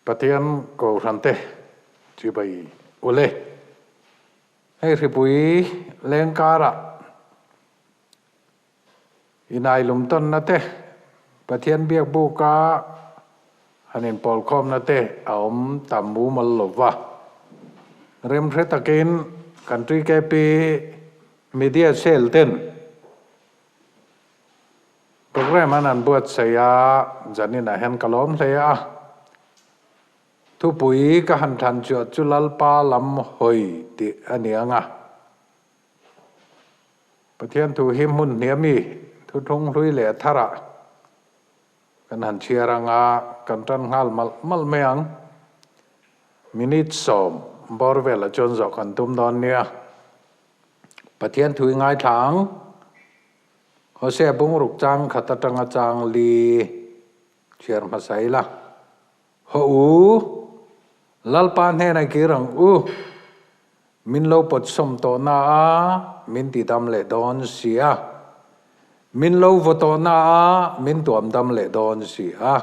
Pathian Kohhrante chibai ule. Hei hripui leng karah inai-lum tawnna te, Pathian biak buka han inpawlkhawmna te a awm tam mumal lo va. Remhre takin kan TKP Media Cell ten Program an an buatsaih a, zaninah hian ka lawm hle a. Thupui ka han thlan chuah chu Lalpa lam hawi tih a ni ang a. Pathian thu hi hmun hniami thuthlung hlui leh tharah kan han chhiar ang a, kan tan nghal malh malh mai ang. Minute sawm bawr velah chuan zawh kan tum dawn nia. Pathian thu i ngaithla ang. Hosea bungruk chang khat atanga chang li chhiar hmasa ila. Haw u, Lalpa hnenah kir ang u, min lo pawt sawm tawh na a, min ti dam leh dawn si a. Min lo vaw tawh na a, min tuam dam leh dawn si a.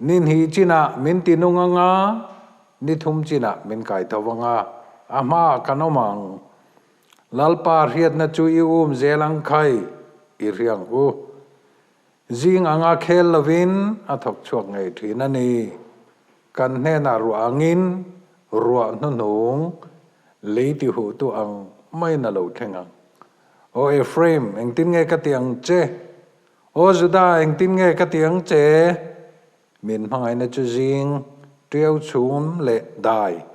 Ni hnih chinah min ti nung ang a, ni thum chinah min kai tho ang a, a hmaah kan awm ang. Lalpa hriatna chu i um zel ang khai, i hriang u. Zing anga khel lovin a thawk chhuak ngei thin a ni. Kan hnenah ruah angin ruah hnuhnung lei ti huh tu ang maiin a lo thleng ang. Aw Ephraim, engtin nge ka ti ang che? Aw Judah, engtin nge ka ti ang che? Min hmangaihna chu zing tiau chhum leh dai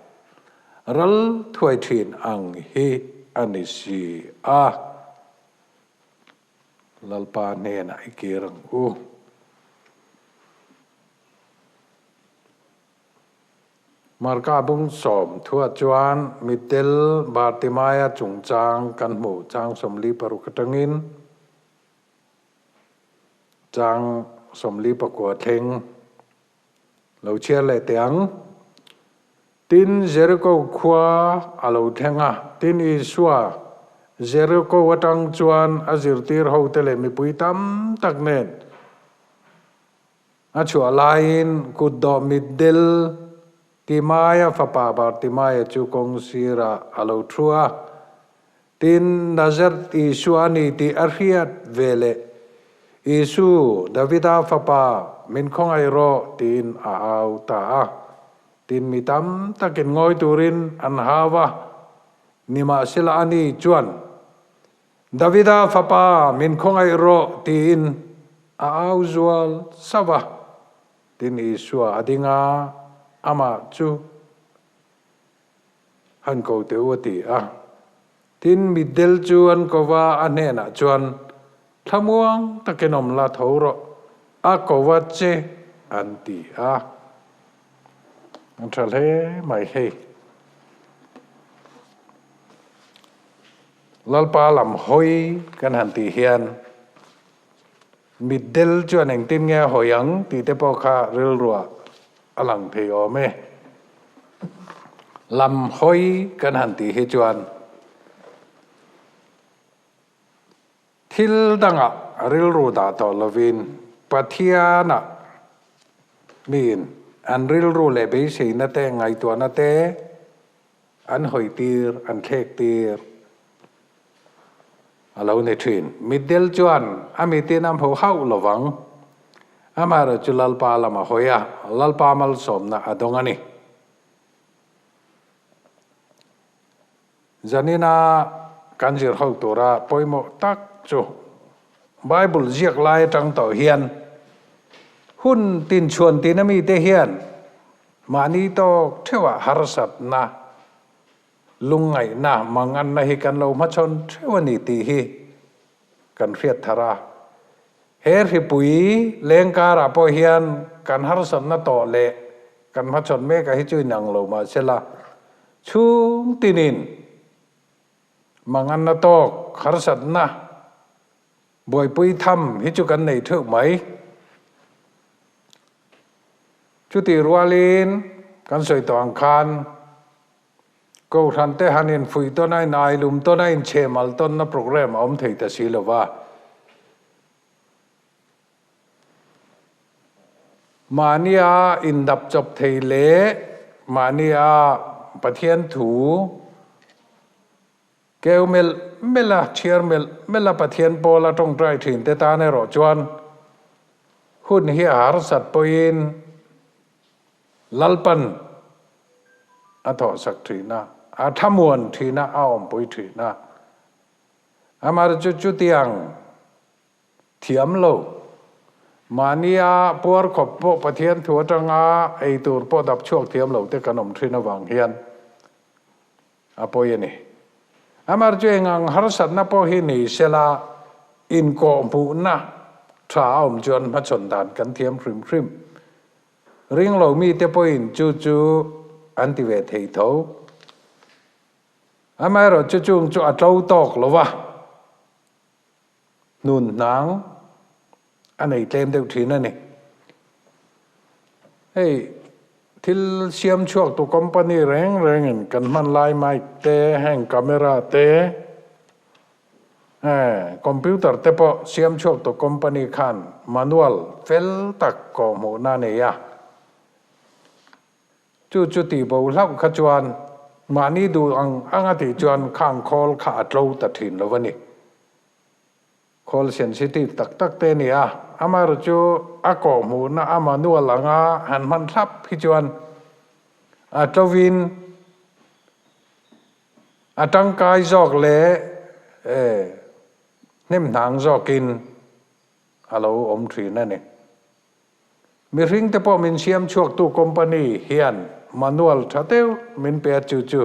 ral thuai thin ang hi a ni si a. Lalpa hnenah i kir ang u. Marka bung sawm thuah chuan mittel Bartimaia chungchang kan hmuh chang 46 atangin, Chang 49 thleng lo chhiar leh teh ang. Tin, Jeriko khua a lo thleng a, tin Isua Jeriko atang chuan a zirtir hote leh mipui tam tak nen a chhuah laiin kutdawh mitdel Timaia fapa Bartimaia chu kawng sirah a lo thu a. Tin, Nazareth Isua a ni tih a hriat ve leh, Isu, Davida fapa, min khawngaih rawh, tiin a au ta a. Tin, mi tam takin ngawi turin an hau a, nimahsela a ni chuan, Davida fapa, min khawngaih rawh, tiin a au zual sauh a. Tin, Isua a ding a, amah chu an ko teh u a ti a. Tin, mitdel chu an ko va, a hnenah chuan, Thlamuang takin awm la tho rawh, a ko va che, an ti a. An tha hle mai hei. Lalpa lam hawi kan han tih hian Mitdel chuan engtin nge a hawi ang tih te pawh kha rilruah a lang thei awm e. Lam hawi kan han tih hi chuan thil dangah rilru dah tawh lovin Pathianah miin an rilru leh beiseina te ngaihtuahna te an hawi tir, an thlek tir. A lo ni thin. Mitdel chuan a mitin a hmu hauh lo vang. Amaherawh chu Lalpa lam a hawi a, Lalpa malsawmna a dawng a ni. Zanina kan zir ho tura pawimawh tak chu Bible ziak lai atang tawh hian hun tin chhuan tina mite hian mahni tawk theuhah harsatna Lungngaihna, manganna hi kan lo hmachhawn theuh a ni tih hi kan hriat thar a. He hripui leng karah pawh hian kan harsatna tawh leh kan hmachhawn mek ah hi chu inang lo mahsela chhung tinin manganna tawk, harsatna, buaipui tham hi chu kan nei theuh mai. Chutih rualin kan sawi tawh ang khan Kohhran te han infuih tawn a, inailum tawn a, inchhemal tawnna programme a awm thei ta si lo va. Mahnia indap chawp thei leh mahnia Pathian thu keu melh melh a, chhiar melh melh a Pathian pawla tawngtai thin te tan erawh chuan hun hi a harsat pawhin Lalpan a thawhsak thin a, a thlamuan thin a, a awmpui thin a. Amaherawhchu chutiang Thiam lo. Mahnia puar khawp pawh Pathian thu atanga ei tur pawh dap chhuak thiam lo te kan awm thin avang hian a pawi a ni. Amar chu eng ang harsatna pawh hi ni sela inkawh hmuhna tha a awm chuan hmachhawn dan kan thiam hrim hrim. Ring lo mite pawhin chu chu an ti ve thei tho. Amaherawhchu chung chu a tlo tawk lo va. Hnun hnang a nei tlem deuh thin a ni. Hei thil siam chhuak tu company reng rengin kan hman lai mic te, heng camera te, computer te pawh siam chhuak tu company khan manual fel tak kawhhmuhna a nei a. Chu chu tih bo hlauh kha chuan mahni duh ang ang a tih chuan khang khawl kha a tlo ta thin lo a ni. Khawl sensitive tak tak te a ni a, amaherawh chu a kawhhmuhna a manual anga han hman thlap hi chuan a tlovin a tangkai zawk leh hnemhnang zawkin a lo awm thin a ni. Mihring te pawh min siam chhuaktu company hian manual tha deuh min pe a chu chu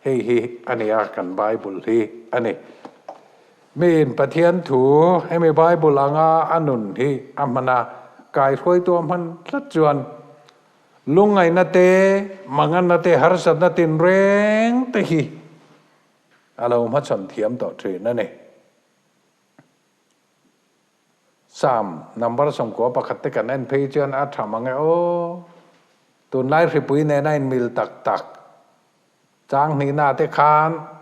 hei hi a ni a kan Bible hi a ni. Miin Pathian thu hemi Bible anga a nun hi a hman a, kaihruaitu a hman tlat chuan lungngaihna te, manganna te, harsatna tinreng te hi a lo hmachhawn thiam tawh thin a ni. Psalm number 11 te kan en phei chuan a tha mang e aw. Tunlai hripui nena inmil tak tak chang hnihna te khan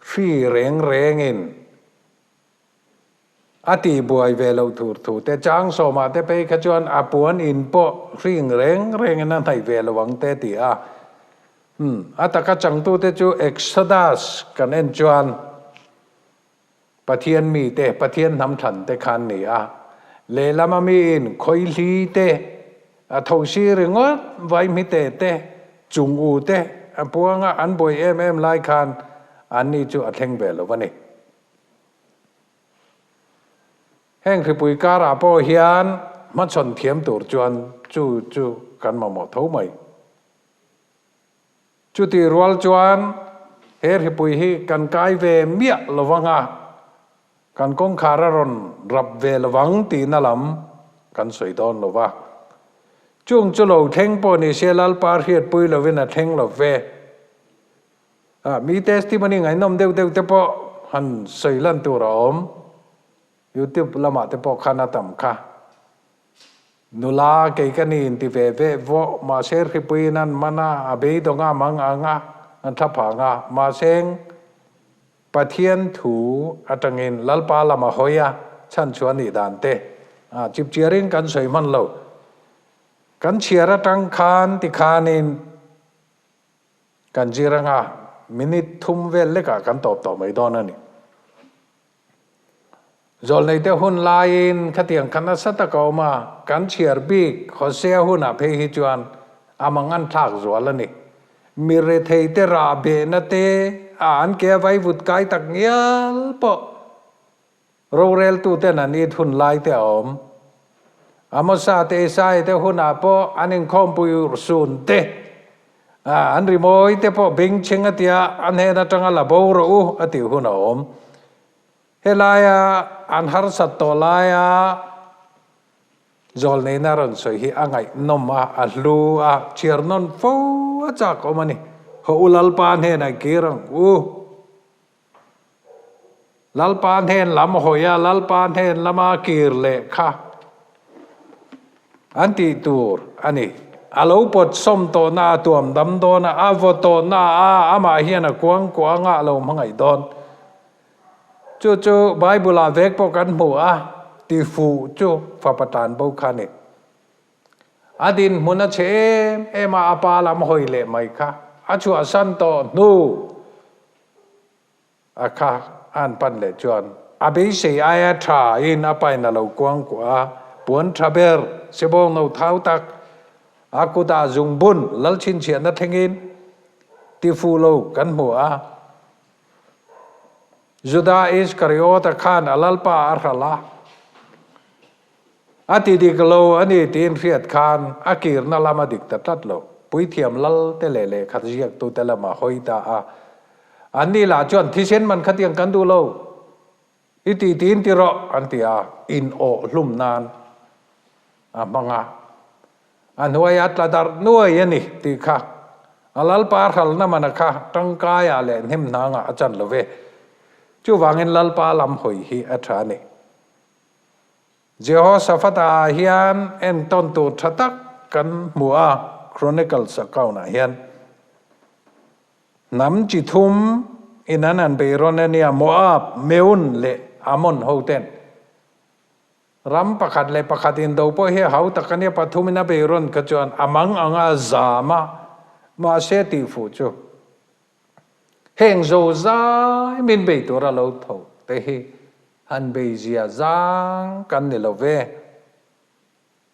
hri reng rengin a tihbuai ve loh tur thu te chang sawmah te phei kha chuan a puan in pawh hring reng rengin a hnaih ve lo ang te ti a. Umm a taka changtute chu Exodus kan en chuan Pathian mite, Pathian hnam thlan te khan ni a. Lehlama miin khawihli te, a thosi ringawt vaihmite te, chung u te a puanga an buai em em lai khan anni chu a thleng ve lo a ni. Heng hripui karah pawh hian hmachhawn thiam tur chuan chu chu kan mamawh tho mai. Chutih rual chuan he hripui hi kan kai ve miah lo vang a, kan kawngkhar a rawn rap ve lo vang tihna lam kan sawi dawn lo va. Chung chu lo thleng pawh ni se Lalpa hriatpui lovin a thleng lo ve. A, mi testimony ngaihnawm deuh deuh te pawh han sawi lan tur a awm. Youtube lamah te pawh khan a tam kha. Nula kei ka ni inti ve ve vawh, mahse hripuiin an man a, a beidawng a, mang ang a, an thla phah ang a, mahseng Pathian thu atangin Lalpa lam a hawi a, chhan chu a nih dan te a chipchiarin kan sawi hman lo. Kan chhiar atang khan tikhanin kan zir anga minute thum vel lekah kan tawp tawh mai dawn a ni. Zawlneite hun laiin khatiang kha nasa tak a awm a, kan chhiar bik Hosea hunah phei hi chuan a mangan thlak zual a ni. Mi retheite rah behna te, a an ke a vaivut kai tak ngial pawh roreltuten an it hun lai te a awm. Amosa te Isaia te hunah pawh an inkhawmpui urhsun te, an rimawi te pawh bengchheng a tia a hnen atanga la bo rawh u a tih hun a awm. Helaia an harsat tawh laia zawlneina rawn sawi hi a ngaihnawm a, a hlu a, chhiar nawn fo a chak awm a ni. Haw u Lalpa hnenah kir ang u. Lalpa hnen lam hawi a, Lalpa hnen lama kir leh kha an tih tur a ni. A lo pawt sawm tawhna a tuam dam dawn a, a vaw tawhna a, amah hian a kuang kuang a, a lo hmangaih dawn. Chu chu Bible-ah vek pawh kan hmu a, tifuh chu fapa tan bo kha a ni. A dinhmun a chhe em em a, a pa lam hawi leh mai kha a chhuahsan tawh hnu a kha an pan leh chuan a beisei aia tha in a pain a lo kuang kuah a, puan tha ber sebawng no thau tak a kutah zungbun lal chhinchhiahna thlengin tifu lo kan hmu a. Juda Iskariota khan a lalpa a hralh a, a ti dik lo a ni tiin hriat khan a kirna lam a dik ta tlat lo. Puithiam lal te leh lehkha ziaktute lam a hawi ta a. Anni lah chuan thisen man khatiang kan duh lo, i ti tiin ti rawh an ti a, in awh hlum nan a hmang a. A hnuai a tla darh nuai a ni tih kha a Lalpa hralna mana kha tangkaiah leh hnemhnangah a chan lo ve. Chuvangin Lalpa lam hawi hi a tha a ni. Jehoshaphat-ah hian entawn tur tha tak kan hmu a, Chronicles account-ah hian. Hnam chi thum in an han beirawn a nia, Moab, Meun leh Ammon hoten. Ram pakhat leh pakhat indo pawh hi hau tak a nia, pathumin a bei rawn kha chuan a mang anga a zam a, mahse tihfuh chu heng zo zai min bei tura lo tho te hi han bei zia zang kan ni lo ve.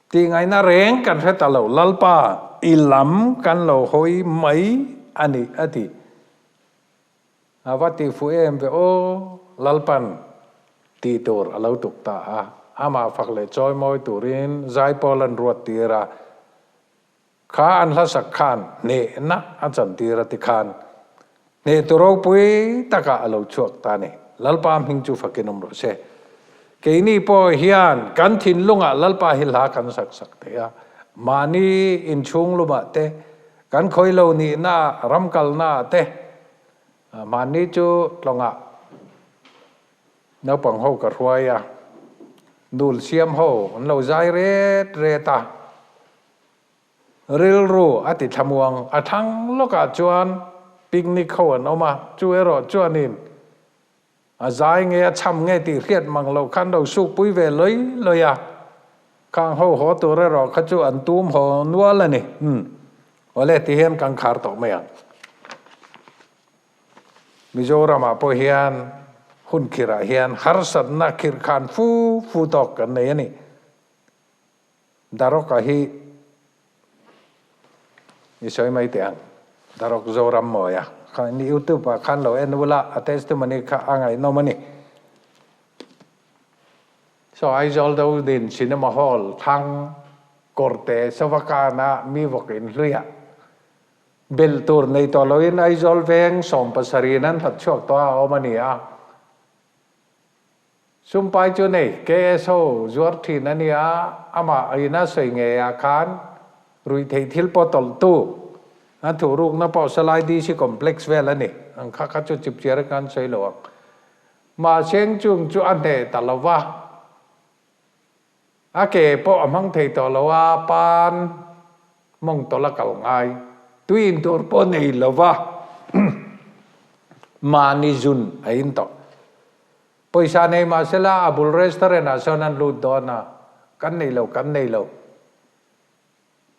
Tihngaihna reng kan hre ta lo, Lalpa i lam kan lo hawi mai a ni a ti. A va ti fuh em ve aw, Lalpan tih tur a lo tuk ta a, amah fak leh chawi mawi turin zaipawl an ruat tir a, kha an hlasak khan hnehna a chan tir a ti khan hnehtu ropui takah a lo chhuak ta a ni. Lalpa hming chu fakin awm rawh se. Keini pawh hian kan thinlungah Lalpa hi hla kan sak sak thei a, mahni inchhung lumah te, kan khawi lo nihna ram kalna te, Mahni chu tlawngah naupang ho ka hruai a, nul siam ho an lo zai ret ret a, rilru a ti thlamuang a thlang lawkah chuan picnic ho an awm a, chu erawh chuanin a zai nge a cham nge tih hriat mang loh khan lo sukpui ve lawi lawi a, khang ho haw tur erawh kha chu an tum haw nual a ni. Umm. Awle ti hian kan khar tawh mai ang. Mizoramah pawh hian hun khirah hian harsatna khirh khan fu fu tawk kan nei a ni. Daroka hi i sawi mai teh ang. Darok Zoram Mawia kha YouTube ah khan lo en ula a testimony kha a ngaihnawm a ni. So Aizawl Dodin Cinema Hall thlang Kawrte Savakana mi vawk in hluiah belh tur nei tawh loin Aizawl veng 70 in an hlat chhuak tawh a awm a ni a. Sumpai chu nei KSO zuar thin a nia, amah ina sawi ngeiah khan ruihtheih thil pawh tawlhtu a thuhrukna pawh Salai DC Complex vel a ni ang kha kha chu chipchiar a kan sawi lo ang. Mahseng chung chu a hneh ta lo va, a ke pawh a hmang thei tawh lo a, pan mawng tawlh a kal ngai, tui in tur pawh nei lo va, mahni zun a in tawh. Pawisa nei mah sela a bul restaurant ah sawn an lut dawn a, kan nei lo, kan nei lo.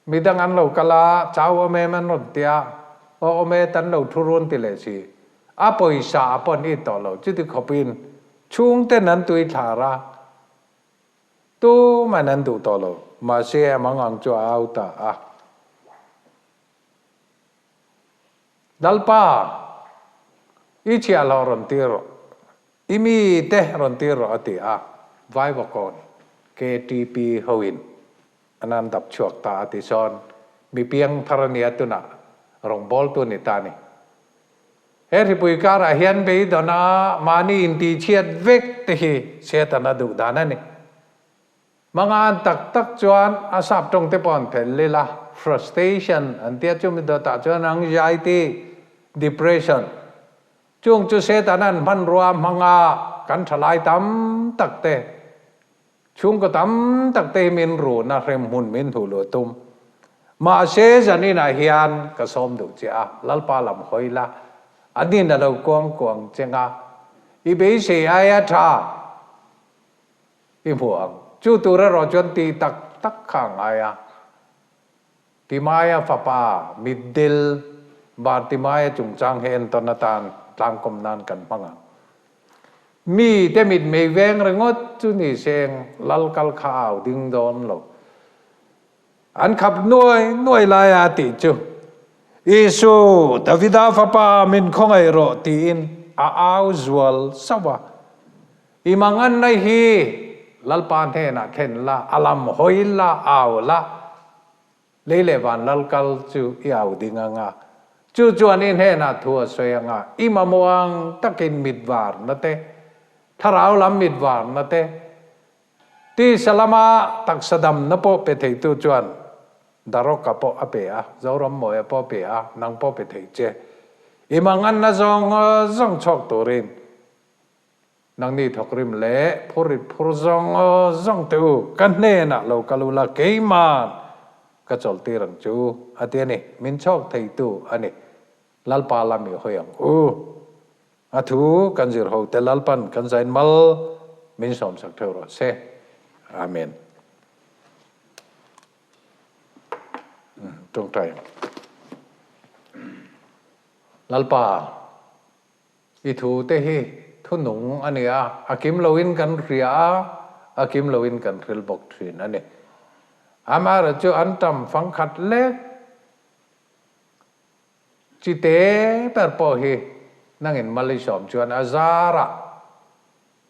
Midang an lo kal a, chau awm em an rawn ti a, aw awm e tan lo thu run ti leh si. A pawisa a pawn it tawh lo, chuti khawpin chhungten an tui thlar a, tuman an duh tawh lo. Mahse a mangang chu a au ta a. Lalpa, i chhiahhlawh rawn tir rawh, i mite rawn tir rawh a ti a, Vaivakawn KTP hoin an an dap chhuak ta a ti sawn mi piang thar a nia tunah rawngbawltu ni ta a ni. He hripui karah hian beidawna mahni intihchhiat vek te hi Setana duh dan a ni. Mangan tak tak chuan a sap tawng te pawh an phelh lil a, frustration an tia chumi dawtah chuan anxiety, depression chung chu Satan an hmanrua hmanga kan thalai tam tak te, chhungkaw tam tak te hi min run a, hremhmun min hnuh luh a tum. Mahse zaninah hian ka sawm duh che a, Lalpa lam hawi la, a nin a lo kuang kuang cheng a, i beisei aia tha, I hmu ang. Chu tur erawh chuan ti tak tak kha a ngai a. Timaia fapa mitdel Bartimaia chungchang hi entawn atan tlangkawm nan kan hmang ang. Mi te mitmei veng ringawt chu ni seng lal kal kha au ding dawn lo. An khap nuai nuai laia tih chu, Isu, Davida fapa min khawngaih rawh tiin a au zual sauh a. I manganna hi Lalpa hnenah thlen la, a lam hawi la, au la, lei leh van lal kal chu i au ding ang a. Chu chuan i hnenah thu a sawi ang a, i mamawh ang takin mit varna te, thlarau lam mit varna te, Tisa lama taksa damna pawh pe theitu chuan Daroka pawh a pe a, Zorammawia pawh a pe a, nang pawh pe thei che. I manganna zawng zawng chhuak turin nangni thawkrim leh phurit phur zawng zawng teh u, ka hnenah lo kal ula keiman ka chawlhtir ang chu a ti a ni. Min chhuak theitu a ni. Lalpa lam i hawi ang u. A thu kan zir ho te Lalpan kan zain mal min sawmsak theuh rawh se. Amen. Tawngtai. Lalpa, i thu te hi thu nung a ni a, a kim loin kan hria a, a kim loin kan hril bawk thin a ni. Amaherawhchu an tam fangkhat lek Chite ber pawh hi nangin Malisawm chuan a zarah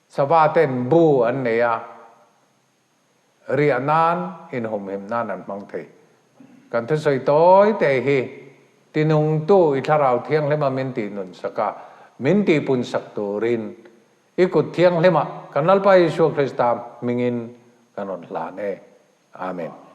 sava ten bu an nei a, riah nan inhumhim nan an hmang thei. Kan thusawi tawi te hi tinungtu i thlarau thianghlima min tihnun sak a, min tihpun sak turin i kut thianghlima kan Lalpa Isua Krista hmingin kan rawn hlan e. Amen.